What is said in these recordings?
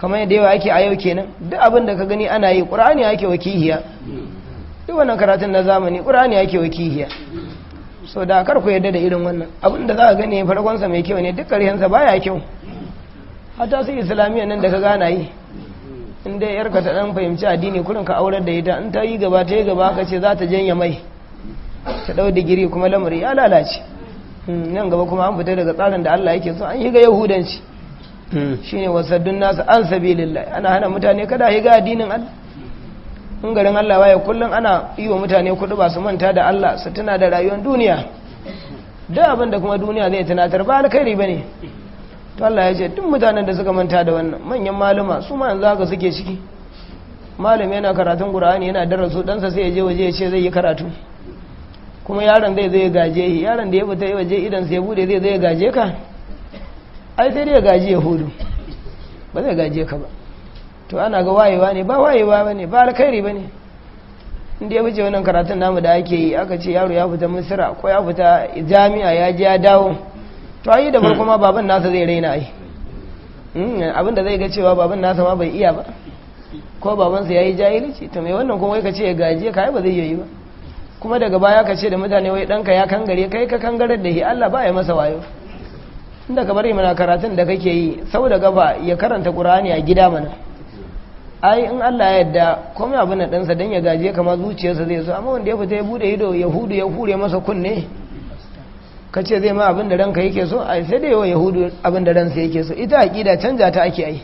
Kamar yadda yawa ake a yau kenan, duk abin da ka gani ana yi, ƙur'ani ake wakihiya. Duk wannan karatun na zamani, ƙur'ani ake wakihiya. So da kar ku yadda da irin wannan abin da za ka gani, farkonsa mai kyau ne, duk ƙarshensa baya kyau. Hatta su Islamiyya nan da ka gana yi, in dai yarka ta dan fahimci addini, kurin ka aurar da ita, in ta yi gaba ta yi gaba, ka ce za ta janya mai ta dau digiri, kuma lamari ya lalace. Nan gaba kuma an fita daga tsarin da Allah yake so, an yi ga Yahudanci. Shine wasaddun nasu an sabilillah, ana hana mutane kada yi ga addinin Allah. In garin Allah waye, kullum ana yi wa mutane kudu ba su manta da Allah, su tuna da rayuwar duniya. Duk abin da kuma duniya zai tunatar ba alkhairi bane. To Allah ya ce duk mutanen da suka manta da wannan, manyan maluma su ma yanzu haka suke ciki. Malami yana karatun Qur'ani, yana darasu, ɗansa sai ya je waje ya ce zai yi karatu, kuma yaron zai zai gaje shi. Yaron da ya fita waje, idan sai bude, zai zai gaje ka? Ai sai dai ya gaji Yahudu, ba zai gaje ka ba. To ana ga wayewa ne, ba wayewa ba ne, ba alkhairi ba ne. Inda ya wuce wannan karatun namu da ake yi, aka ce yaro ya fita Misira ko ya fita jami'a, ya je ya dawo, to ai da farko ma baban nasa zai raina. Ai abinda zai ga cewa baban nasa ma bai iya ba, ko babansa ya yi jahilci. To mai wannan kuma wai ka ce ya gaje ka, ai ba zai yi ba. Kuma daga baya ka ce da mutane wai ɗanka ya kangare, kai ka kangarar da shi. Allah ba ya masa wayo. Inda ka bari mana karatun da kake yi sau da gaba, ya karanta Qur'ani a gida mana. Ai in Allah ya yarda, komai abin da ɗansa don ya gaje kama zuciyarsa zai so. Amma wanda ya fita ya bude ido, Yahudu ya hure masa kunne, ka ce zai ma abin da ranka yake so, ai sai da yawa Yahudu abin da ransa yake so. Ita aƙida canja ta ake ai.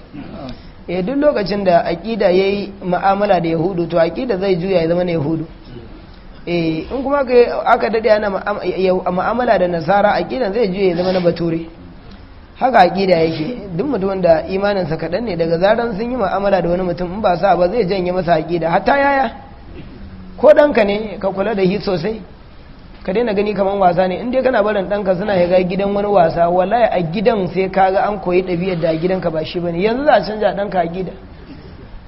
Eh, duk lokacin da aƙida yayi mu'amala da Yahudu, to aƙida zai juya ya zama na Yahudu. Eh, in kuma aka dade ana mu'amala da Nasara, aƙidan zai juya ya zama na Bature. Haka aƙida yake. Duk mutumin da imaninsa kaɗan ne, daga zaran sun yi mu'amala da wani mutum, in ba sa ba, zai janye masa aƙida. Hatta yaya, ko ɗanka ne, ka kula da shi sosai. Ka daina gani kamar wasa ne. In dai kana barin ɗanka suna shiga gidan wani wasa, wallahi a gidan sai ka ga an koyi ɗabi'ar da a gidanka ba shi bane. Yanzu za a canja ɗanka aƙida.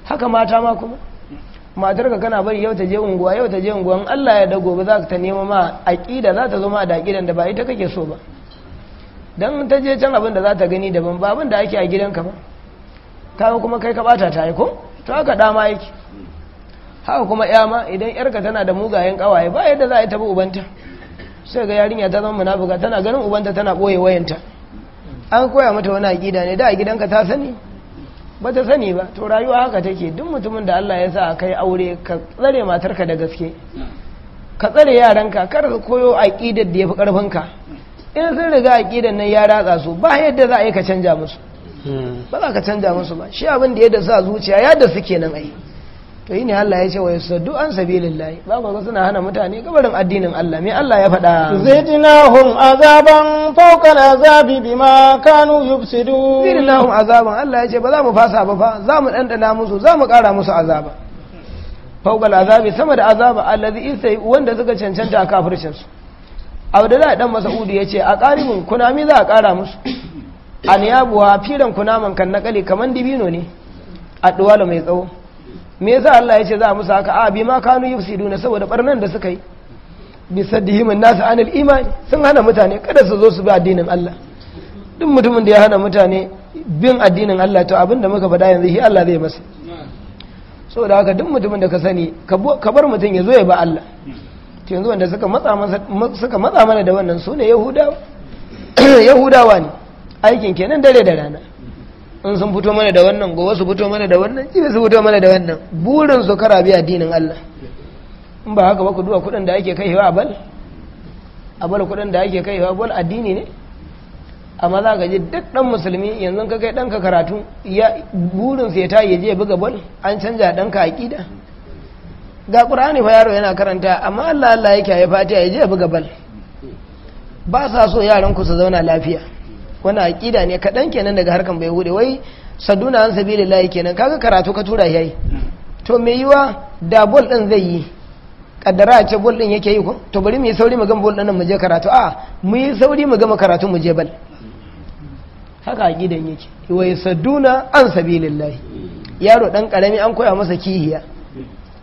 Haka mata ma kuma, matarka kana bari yau ta je unguwa, yau ta je unguwa, in Allah ya da gobe za ta nema ma aƙida, za ta zo ma da aƙidan da ba ita kake so ba. Dan ta je can, abin da za ta gani daban, ba abin da ake a gidanka ba. Kaga kuma kai ka bata ta yi ko. To haka dama yake, haka kuma ya ma, idan yarka tana da mugayen kawaye, ba yadda za a yi tabi ubanta. Sai ga yarinya ta zama munafuka, tana ganin ubanta tana boye wayanta. An koya mata wani aƙida ne da a gidanka ta sani? Ba ta sani ba. To rayuwa haka take. Duk mutumin da Allah ya sa kai aure, ka tsare matarka da gaske, ka tsare yaranka, kar ka koyo aƙidar da yafi karfinka. In sun riga aƙidar nan ya ratsa su, ba yadda za a yi ka canja musu, ba za ka canja musu ba. Shi abin da ya da sa zuciya ya da suke nan ai. To yi ne Allah ya ce wa yasaddu an sabilillahi, ba ku suna hana mutane gabarin addinin Allah. Me Allah ya faɗa? زدناهم عذابا فوق العذاب بما كانوا يفسدون. Zidnahum azaban, Allah ya ce ba za mu fasa ba fa, za mu ɗanɗana musu, za mu ƙara musu azaba fawqal azabi, sama da azaba allazi isai, wanda suka cancanta a kafircin su. Abdullahi dan Mas'ud ya ce a qaribun kunami za a ƙara musu, an yabuwa firan kunaman kan nakali, kaman dibino ne a duwala mai tsawo. Me yasa Allah ya ce za a musu haka? A bi ma kanu yufsiduna, saboda barnan da suka yi, bi saddihim an-nas anil iman, sun hana mutane kada su zo su bi addinin Allah. Duk mutumin da ya hana mutane bin addinin Allah, to abinda muka faɗa yanzu shi Allah zai masa. Saboda haka duk mutumin da ka sani, ka bar mutum ya zo ya ba Allah. To yanzu wanda suka matsa mana da wannan su ne Yahudawa. Yahudawa ne aikin kenan dare da rana. In sun fito mana da wannan, gobe su fito mana da wannan, jibi su fito mana da wannan, burin su kara bi addinin Allah. In ba haka ba, ku duba kudin da ake kaiwa a bal, a bal, kudin da ake kaiwa bal addini ne. Amma za ka ji duk dan musulmi yanzu ka kai ɗanka karatu, ya burin sa ya ta je ya buga bal. An canja ɗanka aƙida. Ga Qur'ani fa yaro yana karanta, amma Allah Allah yake ya Fatiha ya je ya buga bal. Ba sa so yaran ku su zauna lafiya. Wannan aƙida ne kaɗan kenan daga harkan bai hude, wai saduna an sabilillahi kenan. Kaga karatu ka tura yayi, to me yiwa da bol din zai yi, kaddara a ce bol din yake yi ko, to bari mu yi sauri mu gama bol din mu je karatu, a mu yi sauri mu gama karatu mu je bal. Haka aqidan yake, wai saduna an sabilillahi. Yaro dan karami an koya masa kihiya,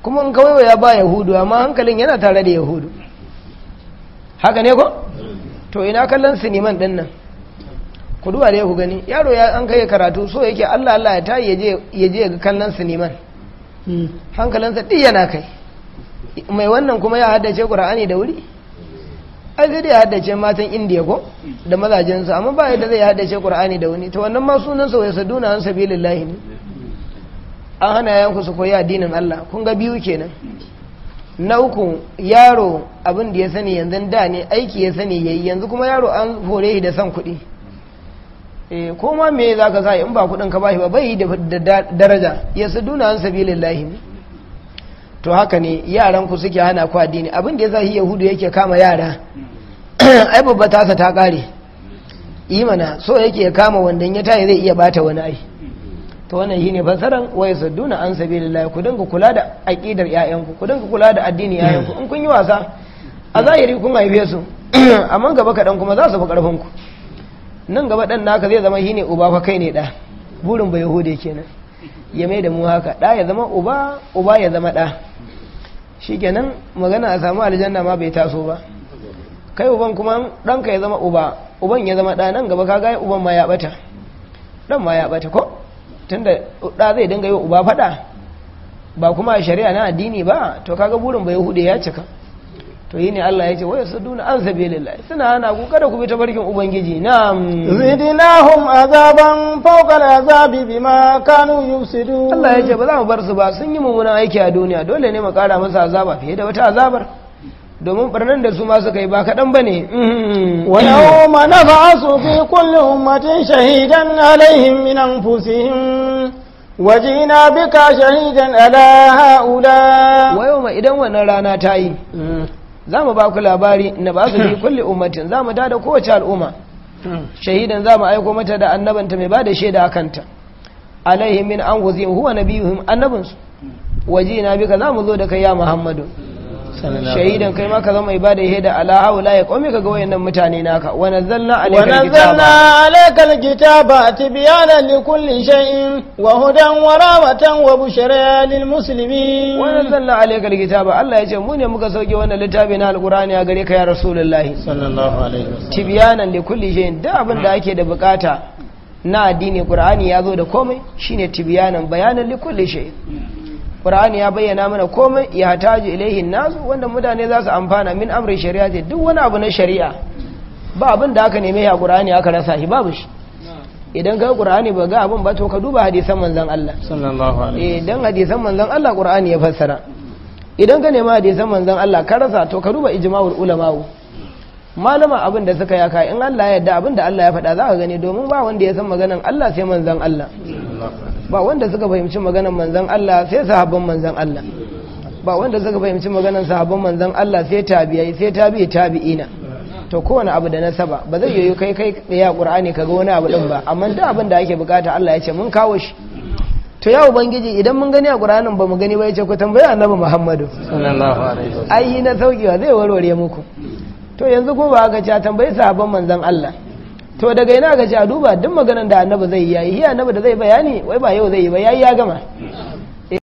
kuma in kawai ya ba Yahudu, amma hankalin yana tare da Yahudu. Haka ne ko? To ina kallon siniman din nan? Ku duba dai ku gani, yaro ya an kai karatu so yake Allah Allah ya tayi ya je ga kallon siniman, hankalinsa duk yana kai. Mai wannan kuma ya haddace Qur'ani da wuri, ai sai dai ya haddace matan Indiya ko da mazajensu, amma ba yadda zai haddace Qur'ani da wani. To wannan ma sunan sa yasaduna an sabilillahi ne, an hana yayanku su koyi addinin Allah. Kun ga biyu kenan. Na uku, yaro abin da ya sani yanzu da ne aiki ya sani yayi, yanzu kuma yaro an hore shi da son kuɗi. Eh, ko ma me zaka sa in ba kuɗin ka bashi ba, bai da daraja. Yasaduna an sabilillahi ne. To haka ne yaran ku suke hana ku addini. Abin da yasa Yahudu yake kama yara, ai babba tasa ta kare imana, so yake ya kama wanda ya tayi zai iya bata wani ai. To wannan shine fasaran wa yasadduna an sabilillah. Ku dinga kula da aqidar ƴaƴanku, ku dinga kula da addini ƴaƴanku. In kun yi wasa a zahiri kun haife su, amma gaba kaɗan kuma za su fi ƙarfin ku. Nan gaba ɗan naka zai zama shine uba fa, kai ne ɗa. Burin ba Yahude kenan ya mai da mu haka, ɗa ya zama uba, uba ya zama ɗa. Shikenan magana a samu aljanna ma bai taso ba. Kai uban kuma ɗanka ya zama uba, uban ya zama ɗa, nan gaba ka ga uban ma ya ɓata, ɗan ma ya ɓata ko? Tunda ɗa zai dinga yi wa uba faɗa, ba kuma a shari'a na addini ba. To kaga burin ba Yahude ya cika. To yi ne Allah ya ce wa yasudduna an sabilillah, suna hana ku kada ku bi tafarkin Ubangiji. Na'am. Zidnahum azaban fawqa al'azabi bima kanu yufsidun. Allah ya ce ba za mu bar su ba, sun yi mummunan aiki a duniya, dole ne mu kara masa azaba fiye da wata azabar, domin barnan da su ma suka yi ba kaɗan ba ne. Wa yawma nab'asu fi kulli ummatin shahidan alaihim min anfusihim wajina bika shahidan ala haula. Wa yawma, idan wannan rana ta yi, za mu ba ku labari, na ba su fi kulli ummatin, za mu tada kowace al'umma shahidan, za mu aiko mata da annabanta mai ba da shaida a kanta, alaihim min anfusihim, huwa nabiyuhum, annabinsu. Wajina bika, za mu zo da kai ya Muhammadu, shahidan, kai ma ka zama mai bada shaida, ala haula ya qaumi, ka ga wayannan mutane naka. Wa nazzalna alayka ونزلنا alkitaba عليك الكتاب تبيانا لكل شيء وهدى ورحمة وبشرى للمسلمين. Wa nazzalna alayka alkitaba, Allah ya ce mu ne muka sauke wannan littafi na alqur'ani a gare ka ya Rasulullahi, صلى الله عليه وسلم. Tibyanan li kulli shay'in, da abin da ake da bukata na addini Qur'ani ya zo da komai, shine tibyanan, bayanan, li kulli shay'in. Qur'ani ya bayyana mana komai, ya hataju ilaihi nasu, wanda mutane za su amfana, min amri shari'a ce, duk wani abu na shari'a ba abin da aka neme ya Qur'ani aka rasa shi, babu shi. Idan ka Qur'ani ba ga abin ba, to ka duba hadisan manzon Allah. صلى الله عليه. Eh, dan hadisan manzon Allah Qur'ani ya fassara. Idan ka nema hadisan manzon Allah ka rasa, to ka duba ijma'ul ulama'u, malama abin da suka yaka. In Allah ya yarda, abin da Allah ya faɗa za ka gani, domin ba wanda ya san maganan Allah sai manzon Allah, ba wanda suka fahimci maganan manzon Allah sai sahabban manzon Allah, ba wanda suka fahimci maganan sahabban manzon Allah sai tabi'ai, sai tabi'i tabi'ina. To kowane abu da nasaba, ba zai yiwu kai kai ya Qur'ani kaga wani abu din ba, amma duk abin da ake bukata Allah ya ce mun kawo shi. To ya Ubangiji, idan mun gani a Qur'anin ba mu gani ba, ya ce ku tambayi Annabi Muhammadu. صلى الله عليه وسلم. Ai na saukewa zai warware muku. To yanzu ko ba aka ce a tambayi sahabban manzon Allah, to daga ina aka ce a duba duk maganan da Annabi zai yi, yayi annabi da zai bayani, wai ba yau zai yi ba, yayi ya gama.